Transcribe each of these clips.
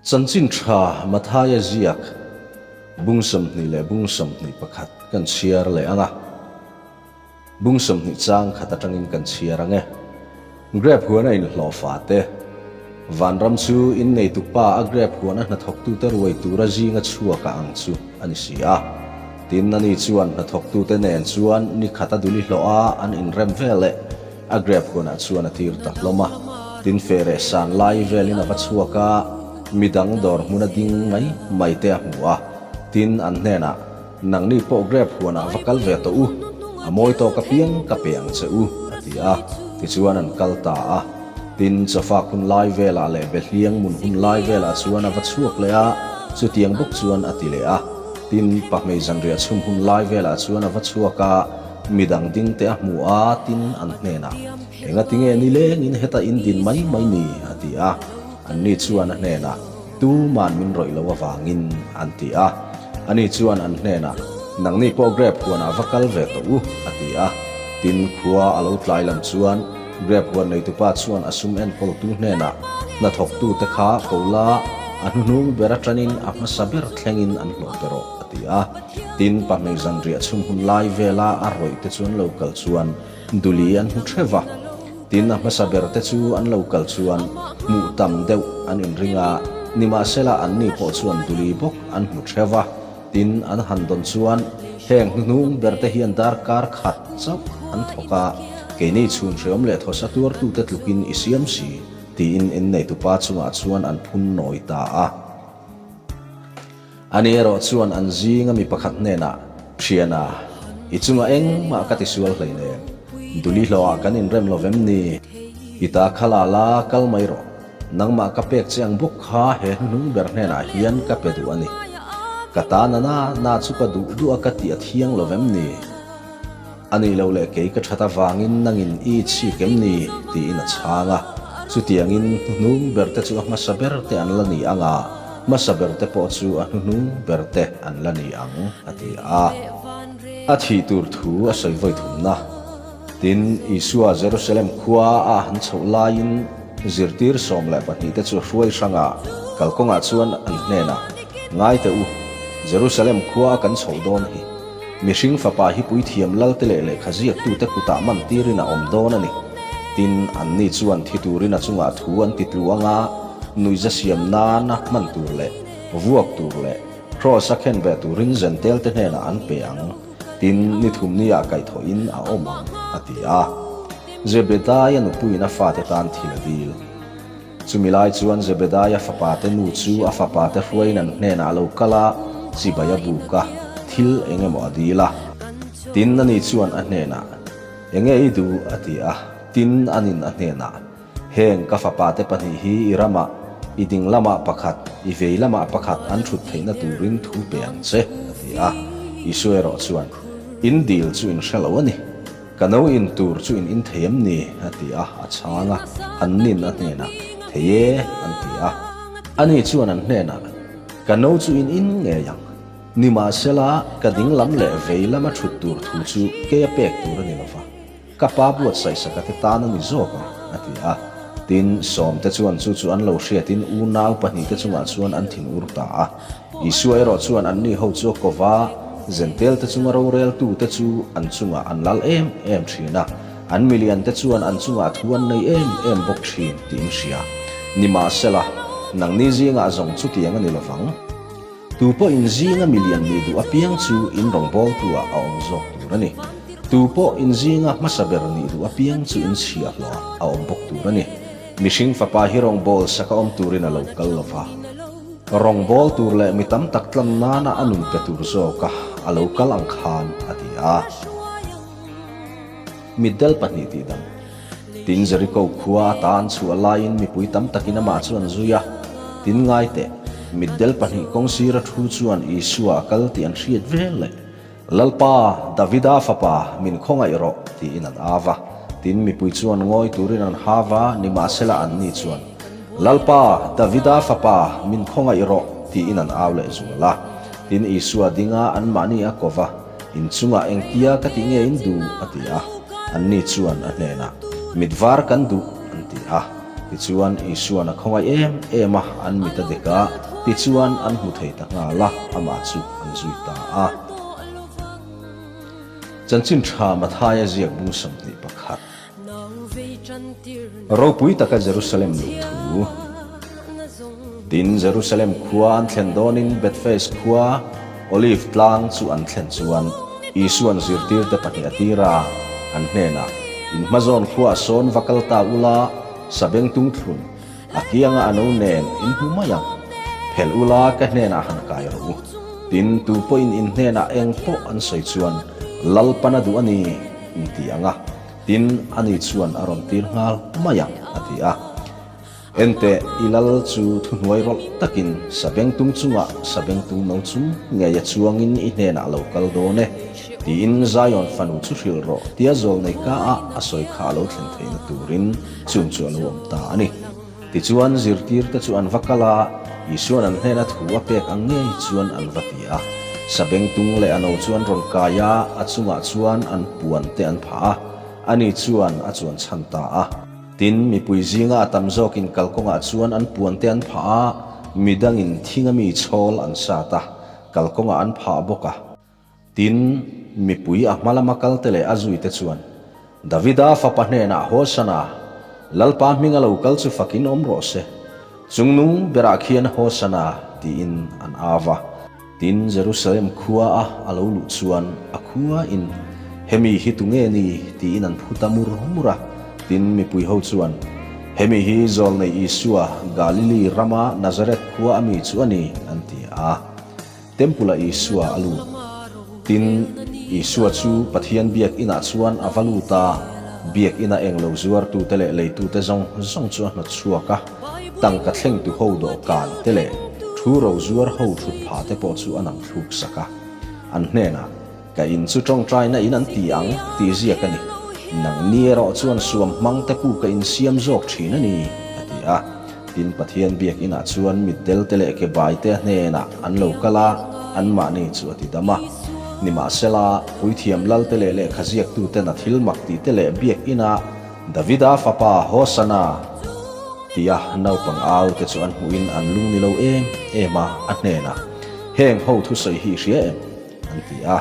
Chanchin tha Mathaia ziak bung 20 leh bung 21 kan chhiar leh ang a. Bung 20 chang khat atangin kan chhiar ang e. Grep huan a inhlawh fa te. Vanram chu inneitu pa a grep huan a hnathawktute ruai tura zinga chhuak a ang chu a ni si a. Tin, ani chuan hnathawktute nen chuan ni khat a duli hlawh a an inrem vel e. A grep hunah chuan a tir ta hlawm a, tin feh san lai velin a va chhuak a, midang dawr hmuna ding mai mai te a hmu a, tin an hnenah, Nangni pawh grep huanah va kal ve tawh u, a mawi tawk apiang ka pe ang che u, a ti a, tichuan an kal ta a. Tin, chawfak hun lai velah leh behliang mun hun lai velah chuan a va chhuak leh a, chutiang bawk chuan a ti leh a. Tin, pahmei zanriah chhum hun lai velah chuan a va chhuak a, Midang ding te a hmu a, tin an hnenah, Engatinge nilengin heta in din mai mai ni? a ti a. Anni chuan a hnenah, Tuman min rawih lo avangin, an ti a. Ani chuan an hnenah, Nangni pawh grep huanah va kal ve tawh u, a ti a. Tin, khua a lo tlai lam chuan grep huan neitupa chuan a sum enkawltu hnenah, Hnathawktute kha ko la, a hnuhnung ber atangin a hmasa ber thlengin an hlawh pe rawh, a ti a. Tin, pahmei zanriah chhung hun lai vela a rawih te chu an lo kal chuan duli an hmu theuh va. Tin, a hmasa ber te chu an lo kal chuan hmuh tam deuh an inring a, nimahsela anni pawh chuan duli bawk an hmu theuh va. Tin, an han dawn chuan heng hnuhnung ber te hian darkar khat chauh an thawk a, keini chhun hreawm leh thawsa tuartute tlukin i siam si, tiin inneitupa chungah chuan an phun nawi ta a. Ani erawh chuan an zinga mi pakhat hnenah, Thiana, i chungah engmah ka tisual hleinem. Duli hlawhah kan inrem lo vem ni? I ta kha la la, kal mai rawh. Nangmah ka pek che ang bawk kha he hnuhnung ber hnenah hian ka pe duh a ni. Ka ta na na na chu ka duh duh a ka tih a thiang lo vem ni? A nih loh leh kei ka that avangin nangin i chhik em ni? tiin a chhang a. Chutiangin hnuhnung berte chu a hmasa berte an la ni ang a, hmasa berte pawh chu a hnuhnung berte an la ni ang, a ti a. A thih tur thu a sawi vawi thumna. Tin, Isua Jerusalem khua a han chhoh laiin zirtir 12 te chu hruai hranga kalkawngah chuan an hnenah, Ngai teh u, Jerusalem khua a kan chhoh dawn hi. Mihring fapa hi puithiam lalte leh lehkha ziaktute kutah man tirin a awm dawn a ni. Tin, anni chuan thi turin a chungah thu an ti tlu ang a, nuihza siam nana hman tur leh vuak tur leh Kraws-a khen ve turin Zentelte hnenah an pe ang. Tin, ni thumnia kaihthawhin a awm ang, a ti a. Zebedaia nupuiin a fate tan thil a dil. Chumi lai chuan Zebedaia fapate nu chu a fapate hruaiin an hnenah a lo kal a, chibai a buk a, thil eng emaw a dil a. Tin, ani chuan a hnenah, Enge i duh? a ti a. Tin, anin a hnenah, Heng ka fapate pahnih hi i ramah, i ding lamah pakhat, i vei lamah pakhat an thut theihna turin thu pe ang che, a ti a. Isua erawh chuan, In dil chu in hre lo a ni. Ka no in tur chu in in thei em ni? a ti a, a chhang a, an nin a hnenah, Thei e, an ti a. Ani chuan an hnenah, Ka no chu in in ngei ang. Nimahsela, ka ding lam leh vei lama thut tur thu chu kei a pek tur a ni lo va, ka pa buatsaihsaka te tan a ni zawk ang, a ti a. Tin, sawmte chuan chu chu an lo hriatin unau pahnihte chungah chuan an thinur ta a. Isua erawh chuan anni ho chu a ko va, Zentelte chunga roreltute chu an chungah an lal em em thin a, an miliante chuan an chungah thu an nei em em bawk thin tiin hria. Nimahsela, nangni zingah zawng chutiang a ni lovang. Tu pawh in zinga milian nih duh apiang chu in rawngbawltu-ah a awm zawk tur a ni. Tu pawh in zinga hmasa ber nih duh apiang chu in chhiahhlawhah a awm bawk tur a ni. Mihring fapa hi rawngbâwl saka awm turin a lo kal lo va. Rawngbâwl tur leh mi tam tak tlan nana a nun pe tur zawka a lo kal ang khan, a ti a. Mitdel pahnih tih dang. Tin, Jeriko khua ata an chhuah laiin mipui tam takin amah chu an zui a. Tin, ngai teh, mitdel pahnih kawng sira thu chuan Isua a kal tih an hriat vel leh, Lalpa, Davida fapa, min khawngaih rawh, tiin an au va. Tin, mipui chuan ngawi turin an hau va, nimahsela anni chuan, Lalpa, Davida fapa, min khawngaih rawh, tiin an au leh zual a. Tin, Isua dinga anmahni a ko va, In chungah engtia ka ti nge in duh? a ti a. Anni chuan a hnenah, Mit var kan duh, an ti a. Tichuan, Isua'n a khawngaih em em a, an mit a dek a, tichuan an hmu thei ta nghal a, amah chu an zui ta a. Chanchin tha Mathaia ziak bung 21. Ropui taka Jerusalem luh thu. Tin, Jerusalem khua an thlen dawnin Bethphage khua Olive tlang chu an thlen chuan Isua'n zirtirte pahnih a tir a, an hnenah, In hmazawn khuaah sawn va kal ta ula, sabengtung thlun, a kianga a no nen in hmu mai ang. Phelh ula ka hnenah han kai rawh u. Tin, tu pawhin in hnenah eng pawh an sawi chuan, Lalpan a duh a ni, in ti ang a. Tin, ani chuan a rawn tir nghal mai ang, a ti a. Enteh, i lal chu thuhnuai rawlh takin sabengtung chungah sabengtung no chung ngei a chuangin i hnenah lo kal dawn e, tiin Zion fanu chu hrilh rawh tia zawlnei ka ah a sawi kha a lo thlen theihna turin chung chu a lo awm ta a ni. Tichuan, zirtirte chu an va kal a, Isua'n an hnena thu a pek ang ngei chuan an va ti a. Sabengtung leh a no chu an rawn kai a, a chungah chuan an puan te an phah a, ani chuan a chuan chhan ta a. Tin, mipui zinga a tam zawkin kalkawngah chuan an puan te an phah a, midangin thinga mi chhawl an sat a, kalkawngah an phah bawk a. Tin, mipui a hma lama kalte leh a zuite chuan, Davida fapa hnenah Hosana, Lalpa hminga lo kal chu fakin awm rawh se, chungnung berah khian Hosana, tiin an au a. Tin, Jerusalem khua a a lo luh chuan a khua in, Hemi hi tu nge ni? tiin an phu ta mur mur a. Tin, mipui ho chuan, Hemi hi Zawlnei Isua, Galili rama Nazareth khua a mi chu a ni, an ti a. Temple-ah Isua a lut. Tin, Isua chu Pathian biak inah chuan a va lut a, biak ina eng lo zuartute leh leitute zawng zawng chu a hnawt chhuak a. Tangka thlengtu ho dawhkan te leh thu ro zuar ho thut phah te pawh chu a nam thluk sak a. An hnenah, Ka in chu tawngtaina in an ti ang, tih ziak a ni. Nangni erawh chuan suam hmang te pu ka insiam zawk thin a ni, a ti a. Tin, Pathian biak inah chuan mitdel te leh ke bai te a hnenah an lo kal a, anmahni chu a ti dam a. Nimahsela, puithiam lal te leh lehkha ziaktuten a thil mak tih te leh biak inah Davida fapa Hosana! Tia naupang au te chu an hmuhin an lung ni lo em em a, a hnenah, Heng ho thusawi hi i hria em? an ti a.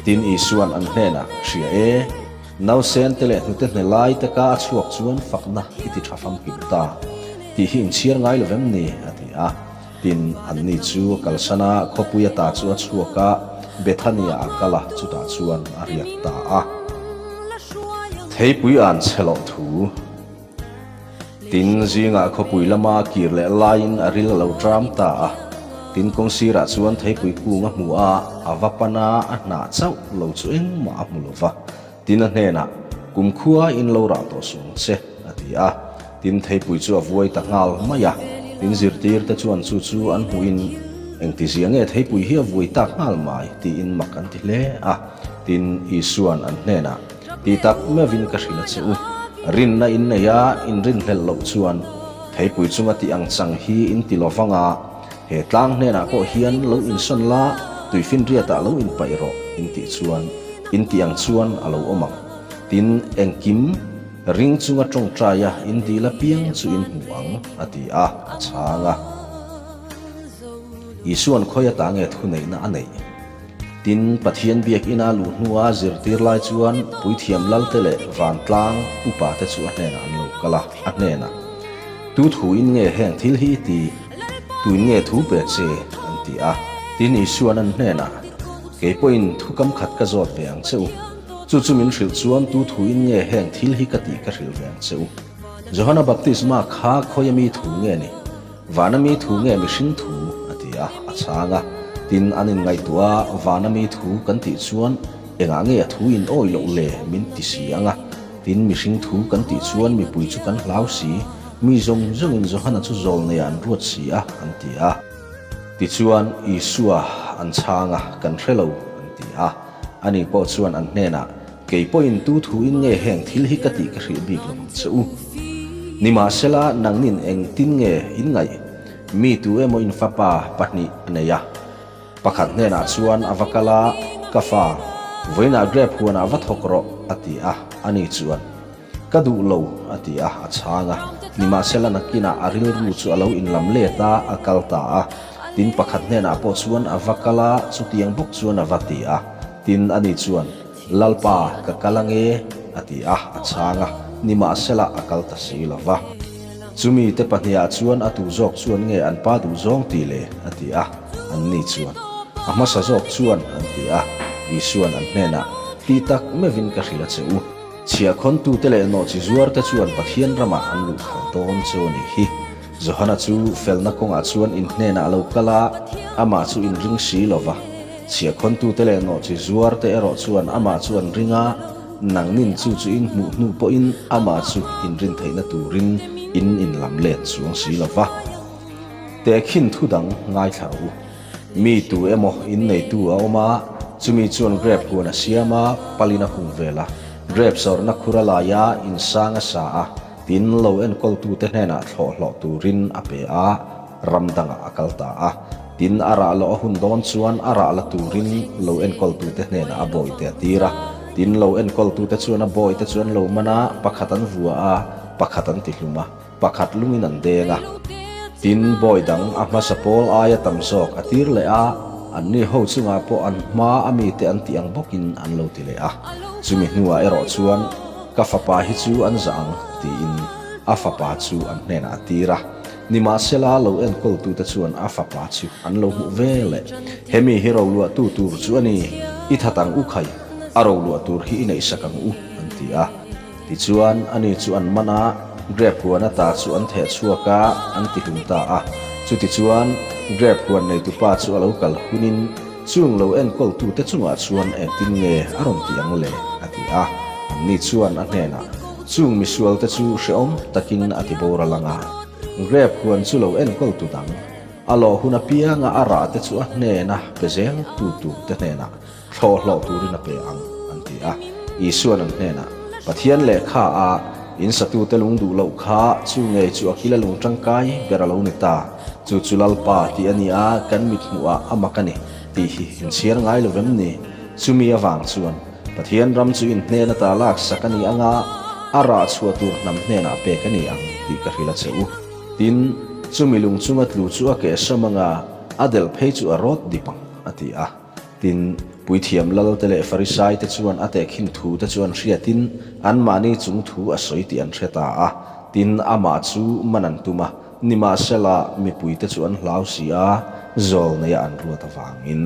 Tin, Isua'n an hnenah, Hria e, nausen te leh hnute hne lai te ka a chhuak chuan fakna i ti tha famkim ta tih hi inchhiar ngai lo vem ni? a ti a. Tin, anni chu a kalsan a, khawpui ata chu a chhuak a, Bethania a kal a, chutah chuan a riak ta a. Theipui an chhe loh thu. Tin, zingah khawpui lama kir leh laiin a ril a lo ṭam ta a. Tin, kawng sirah chuan theipui kung a hmu a, a va pan a, a hnah chauh lo chu engmah a hmu lo va. Tin, a hnenah, Kumkhua in lo rah tawh suh ang che, a ti a. Tin, theipui chu a vuai ta nghal mai a. Tin, zirtirte chuan chu chu an hmuhin, Engtizia nge theipui hi a vuai tak nghal mai? tiin mak an ti hle a. Tin, Isua'n an hnenah, Ti tak meuhin ka hrilh a che u. Rinna in nei a, in rinhlelh loh chuan theipui chunga tih ang chang hi in ti lo vang a, he tlang hnenah pawh hian lo insawn la, tuifinriatah lo inpaih rawh in tih chuan in tih ang chuan a lo awm ang. Tin, engkim ring chunga tawngtaia in dil apiang chu in hmu ang, a ti a, a chhang a. Isua'n khawi ata nge thuneihna a neih? Tin, Pathian biak ina luh hnua zirtir lai chuan puithiam lalte leh vantlang upate chu a hnenah an lo kal a, a hnenah, Tu thuin nge heng thil hi i ti? Tuin nge thu pe che? an ti a. Tin, Isua'n an hnenah, Kei pawhin thu kam khat ka zawt ve ang che u. Chu chu min hrilh chuan tu thuin nge heng thil hi ka tih ka hrilh ve ang che u. Johana baptisma kha khawia mi thu nge ni? Vana mi thu nge mihring thu? a ti a, a chhang a. Tin, an inngaihtuah a, Vana mi thu kan tih chuan engah nge a thu in awih loh le min ti si ang a? Tin, mihring thu kan tih chuan mipui chu kan hlau si, mi zawng zawngin Johana chu zawlneiah an ruat si a, an ti a. Tichuan, Isua an chhang a, Kan hre lo, an ti a. Ani pawh chuan an hnenah. Kei pawhin tu thuin nge heng thil hi ka tih ka hrilh bik lo ang che u. Nimahsela, nangnin engtin nge in ngaih? Mi tu emaw in fapa pahnih a nei a. Pakhat hnenah chuan a va kal a, Ka fa, vawiinah grape huanah va thawk rawh, a ti a. Ani chuan, Ka duh lo, a ti a, a chhang a. Nimahsela nakinah a rilru chu a lo inlam let a, a kal ta a. Tin, pakhat hnenah pawh chuan a va kal a, chutiang bawk chuan a va ti a. Tin, ani chuan, Lalpa, ka kal ange, a ti a, a chhang a. Nimahsela a kal ta si lo va. Chumi te pahnihah chuan a tu zawk chuan nge an pa duh zawng ti le? a ti a. Anni chuan, A hmasa zawk chuan, an ti a. Isuan an hnenah, Ti tak meuhin ka hrilh a che u. Chhiahkhawntute leh nawhchi zuarte chuan Pathian ramah an luh khalh dawn chu a nih hi. Johana chu felna kawngah chuan in hnenah a lo kal a, amah chu in ring si lo va. Chhiahkhawntute leh nawhchi zuarte erawh chuan amah chu an ring a, nangnin chu chu in hmuh hnu pawhin amah chu in rin theihna turin in inlam let chuang si lo va. Tehkhin thu dang ngaithla rawh u. Mi tu emaw inneitu a awm a, chumi chuan grep huan a siam a, palin a hung vel a. Grep zawrhna khur a lai a, insang a sa a, tin lo enkawltute hnenah thlawh hlawh turin a pe a, ram dangah a kal ta a. Tin a rah loh a hun dawn chuan a rah la turin lo enkawltute hnenah a bawihte a tir a. Tin lo enkawltute chuan a bawihte chu an lo man a, pakhat an vua a, pakhat an tihlum a. Pakhat lungin an deng a. Tin, bawi dang a hmasa pawl aia tam zawk a tir leh a, anni ho chungah pawh an hma a mite an tih ang bawkin an lo ti leh a. Chumi hnuah erawh chuan, Ka fapa hi chu an zah ang, tiin a fapa chu an hnenah a tir a. Nimahsela, lo enkawltute chuan a fapa chu an lo hmuh ve leh. Hemi hi roluahtu tur chu a ni, i that ang u khai, a roluah tur hi i neihsak ang u, an ti a. Tichuan, ani chu an man a, grep huan ata chu an theh chhuak a, an ti hlum ta a. Chutichuan, grep huan neitupa chu a lo kal hunin, Chung lo enkawltute chungah chuan engtin nge a rawn ti ang le? a ti a. Anni chuan a hnenah, Chung misualte chu hrehawm takin a ti boral ang a. Grep huan chu lo enkawltu dang, a lawh hun apianga a rahte chu a hnena pe zeltu turte hnenah Thlawh hlawh turin a pe ang, an ti a. Isua'n an hnenah, Pathian lehkha a in satute lung duh loh kha chu ngei chu a kila lung tangkai ber a lo ni ta. Chu chu Lalpa tih a ni a, kan mit hmuhah a mak a ni, tih hi inchhiar ngai lo vem ni? Chumi avang chuan Pathian ram chu in hnen ata laksak a ni ang a, a rah chhuah tur hnam hnenah pek a ni ang tih ka hrilh a che u. Tin, chumi lung chunga tlu chu a kehsawm ang a, a delh phei chu a rawt dip ang, a ti a. Tin, Puithiam Lalte leh Farisaite chuan a tehkhin thute chu an hriatin anmahni chung thu a sawi tih an hre ta a. Tin, amah chu man an tum a, nimahsela mipuite chu an hlau si a, zawlneia an ruat avangin.